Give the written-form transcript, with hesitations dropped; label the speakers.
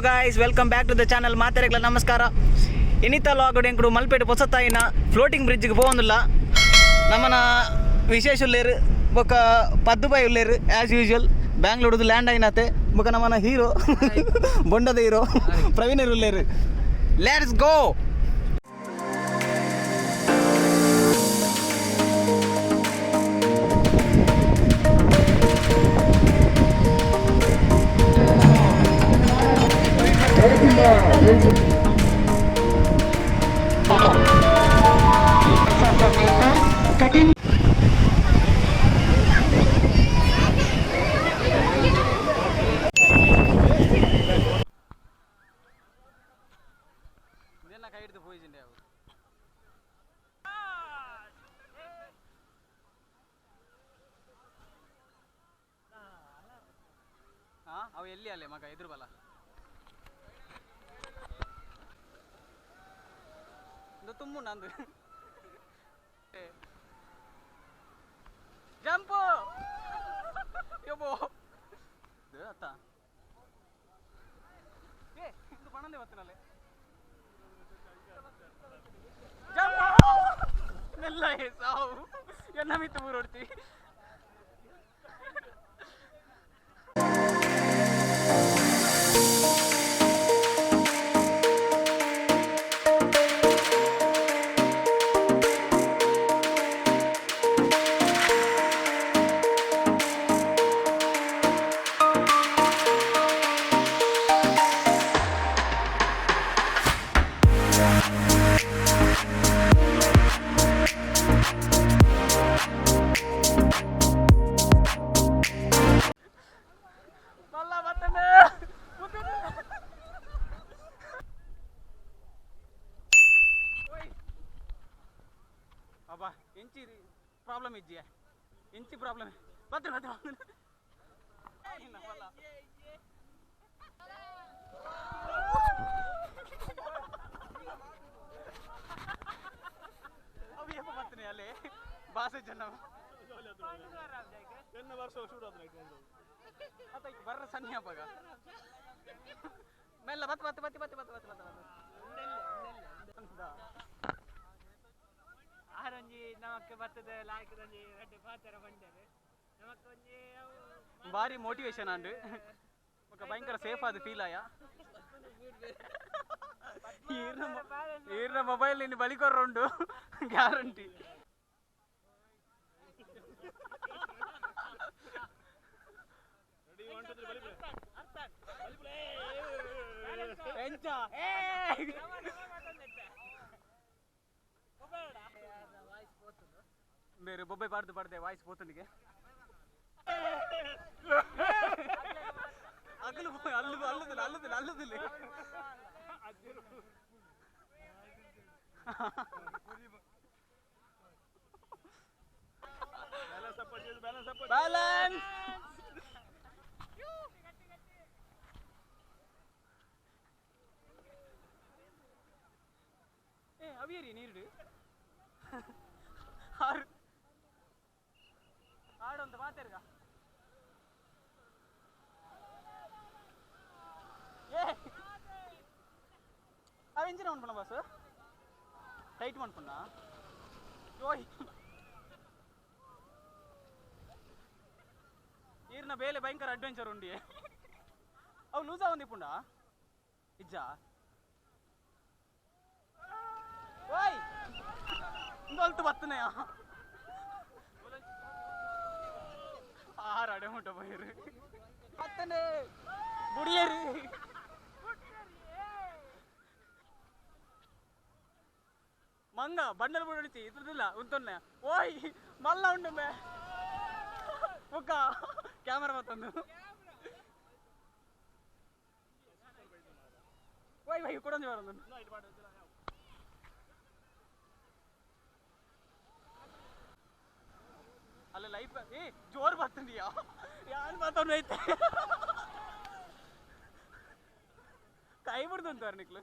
Speaker 1: Guys, welcome back to the channel. ಮಾತೆರೆಗ್ಲ ನಮಸ್ಕಾರ. ಇನಿತ ಲಾಗಡ್ ಎಂಕುಡು ಮಲ್ಪೆಡ್ ಪೊಸತ್ತಾಯಿನ floating ಬ್ರಿಡ್ಜ್ಗೆ ಪೋವೊಂದುಲ್ಲ. ನಮ್ಮನ ವಿಶೇಷ ಉಲ್ಲೇರು ಬೊಕ್ಕ ಪದ್ದುಬಾಯಿ ಉಲ್ಲೇರು. ಆ್ಯಸ್ ಯೂಶುವಲ್ ಬ್ಯಾಂಗ್ಳೂರ್ದು ಲ್ಯಾಂಡ್ ಆಯಿನತೆ. ಬೊಕ್ಕ ನಮ್ಮನ ಹೀರೋ, ಬೊಂಡದ ಹೀರೋ ಪ್ರವೀಣರು ಉಲ್ಲೇರು. Let's go. ಕೈ ಹಿಡಿದು ಪೋಯಿಸಿಂಡೆ ಅವು. ಹಾಂ, ಅವು ಎಲ್ಲಿ ಅಲ್ಲೇ ಮಗ ಎದುರು ಬಲ. ಇದು ತುಂಬು ನಂದು ಜಂಪು ಯಬ್ಬೋ ಇದು ಅತ್ತ. ಏ, ಇದು ಬಣ್ಣಂದೇ ಬತ್ತಿನಲ್ಲೇ. ಜಂಪ್ ಮೆಲ್ಲ ಸಾವು ಎನ್ನ ಮಿತ್ತು ಊರೊಡ್ತಿ. ಮಲ್ಲ ಬತ್ತನೆ. ಓಯ್ ಅಬ್ಬಾ, ಎಂಚಿ ಪ್ರಾಬ್ಲಮ್ ಇಜ್ಜಿಯ? ಎಂಚಿ ಪ್ರಾಬ್ಲಮ್? ಬತ್ತೆ ಬತ್ತೆ ಮಲ್ಲ. ಅವು ಏಪ ಬತ್ತನೆ ಅಲ್ಲಿ ಬಾಸೆ ಜನ ಅತ್ತ ಬರ್ರ ಸನ್ನಿ ಹಬ್ಬಗ. ಮೆಲ್ಲ ಬತ್ ಬತ್ ಬತ್ತಿ ಬತ್ತಿ ಬತ್ ಬತ್ ಬತ್ ಬತ್.
Speaker 2: ಆರೊಂಜಿ ನಮಕ್ ಬತ್ತದ ಲಾಯ್ಕದೊಂಜಿ ರಡ್ಡ್ ಪಾತೆರ ಪಂಡೆರ್ ನಮಕ್ ಒಂಜಿ ಅವು.
Speaker 1: ಭಾರಿ ಮೋಟಿವೇಶನ್ ಅಂಡ್ ಬೊಕ ಭಯಂಕರ ಸೇಫ್ ಆದ್ ಫೀಲ್ ಆಯ. ಈರ್ನ ಈರ್ನ ಮೊಬೈಲ್ ಇನ್ನು ಬಲಿ ಕೊರ್ರುಂಡು ಗ್ಯಾರಂಟಿ. ಎಂಚ ಬೇರೆ ಬೊಬ್ಬೆ ಪಾಡ್ದು ಪಾಡ್ದೆ ವಾಯ್ಸ್ ಪೋತುನಿಗೆ. ಅಗಲು ಅಲ್ಲದು ಅಲ್ಲದಿಲ್ಲ ಅಲ್ಲದಿಲ್ಲ ಅಲ್ಲದಿಲ್ಲ. ಬ್ಯಾಲೆನ್ಸ್. ಏ, ಅವಿಯರಿ ನೀರು ಆರು ಆಡೊಂದು ಮಾತಾಡ್ಗ. ಏ, ಅವ ಇಂಜಿನ್ ಆನ್ ಪಣ್ಣ ಬಾಸ್, ಟೈಟ್ ಮಾಡ್ಪಣ್ಣ. ಓಯ್, ಈರ್ನ ಬೇಲೆ ಭಯಂಕರ ಅಡ್ವೆಂಚರ್ ಉಂಡಿ. ಅವು ಲೂಸ್ ಆವಂದಿ ಪುಂಡ ಇಜ್ಜಾ? ಓಯ್, ಇಂದೊಲ್ತು ಬತ್ತನೆಯ ಆರು ಅಡೆ ಮುಟ್ಟ ಪೋಯಿರು. ಬತ್ತನೆ ಬುಡಿಯರಿ. ಮಂಗ ಬಂಡಲ್ ಬುಡಿಚಿ ಇದ್ರದಿಲ್ಲ ಉಂತೊನ್ನೆ. ಓಯ್, ಮಲ್ಲ ಉಂಡು ಮೇ. ಬುಕ್ಕ ಕ್ಯಾಮರಾ ಮತ್ತೊಂದು. ಓಯ್ ವೈ, ಕೊಡೊಂದು ಬರೊಂದು. ಅಲ್ಲ ಲೈಫ್. ಏ, ಜೋರ್ ಬರ್ತಂದಿಯಾ? ಯಾನ್ ಮಾತಾಡ್ ಐತೆ. ಕೈ ಬಿಡ್ದು ಅಂತಾರೆ ನಿಕ್ಲು.